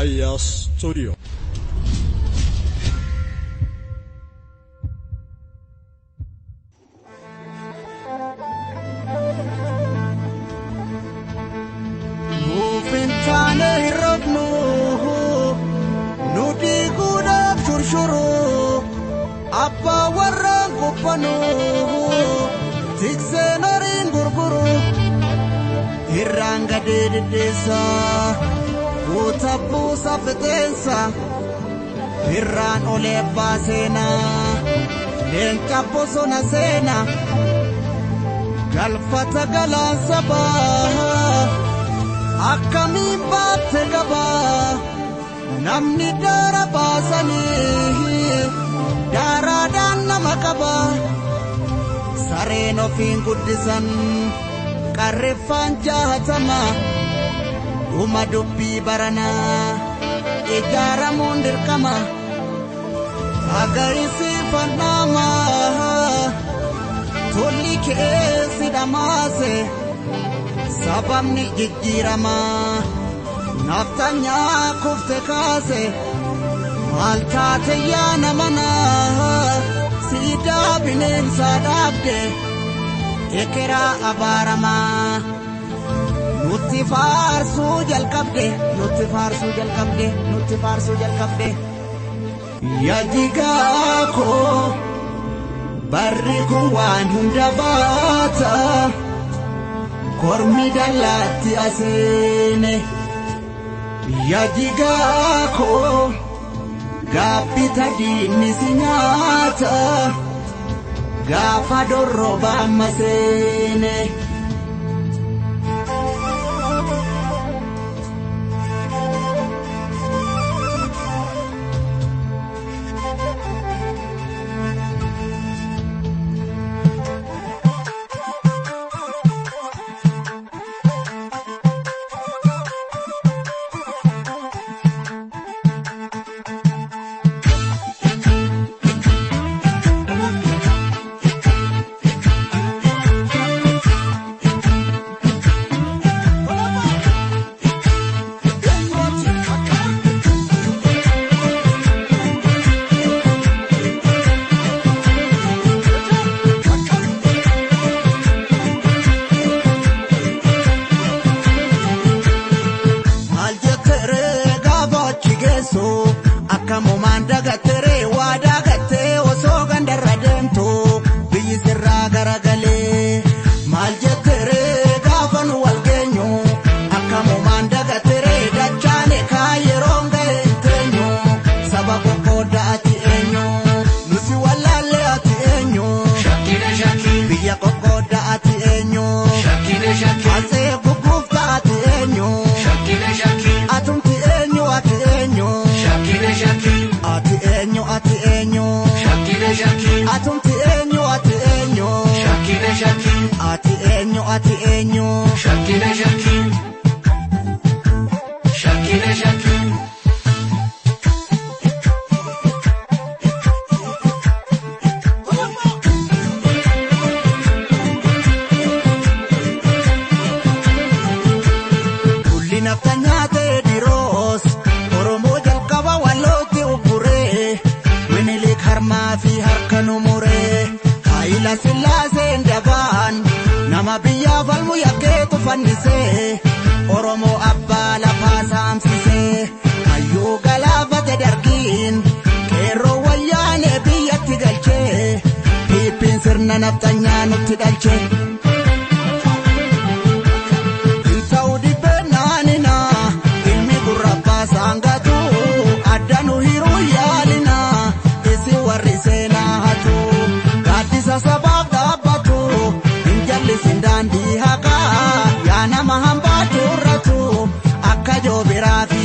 Raayyaa Studio. Nuuf hin taane hin rafnu, nu diiguudhaaf shurshuru, abbaa warraan kubbanu, tikseen horiin gurguru, irraan gadee diddeessa, guuta buusa fixeensa, irraan olee abbaa seenaa, leenca bosona seena, galfata galaansa baa. Akkamiin baatte gabaa namni daara baasanii daaraadhaan nama qaba sareen ofiin guddisan qarreeffaan jahatama dhuma dubbii baranaa ijaaramuun dirqama agarisiifannama tolli keessi dhamaase. Sababni jijjiiramaa naftanyaa kufte kaase maal taate yaa nama naa siidaa bineensaa dhaabde ekeraa abaaramaa nutti faarsuu jalqabde nutti faarsuu jalqabde nutti faarsuu jalqabde. Yaa koo barri kun waan hunda baata. Kormi dallaatti aseene yaa jigaa koo gaabbita diinni si nyaata gaafa dorroba amma seene. Maal jetteree gaafa achi geessu akkamumaan dagatteree waa dagattee osoo gandarra deemtu biyyi sirraa garagalee. Maal jetteree gaafa nu wal geenyu akkamumaan dagatteree dachaane kaa yeroon ga'e hin teenyu saba qoqqoodda ati eenyu nusi wallaallee ati eenyu Shakkina shakkii, biyya qoqqoodda ati eenyu shakkina shakkii, asee gugguufta ati eenyu. shakkina shakkii, Atumti eenyu ati eenyu shakkina shakkii, ati eenyu ati eenyu shakkina shakkii, atumti eenyu ati eenyu shakkina shakkii, ati eenyu ati eenyu shakkina shakkii, shakkina shakkii. Tulli nafta nyaatee diroos Oromoo jalqaba wallootti ugguree Minilik harmaa fi harka nu muree Haayila Sillaaseen dabaan nama biyyaa falmu yakkeetu fannisee Oromoo abbaa lafaa saamsisee hayyuu galaafate dargiin qeerroo wayyaanee biyyatti galchee Piippiin sirna naftanyaa nutti dhalchee. Saudi benaanina ilmi gurrabbaa saangatu adda nu hiruu yaalina isi warri seenaa hatu gaaddisa sabaaf dhaabbatu hin jallisin daandii haqaa yaa nama hambaa turratu akka joobiraa fi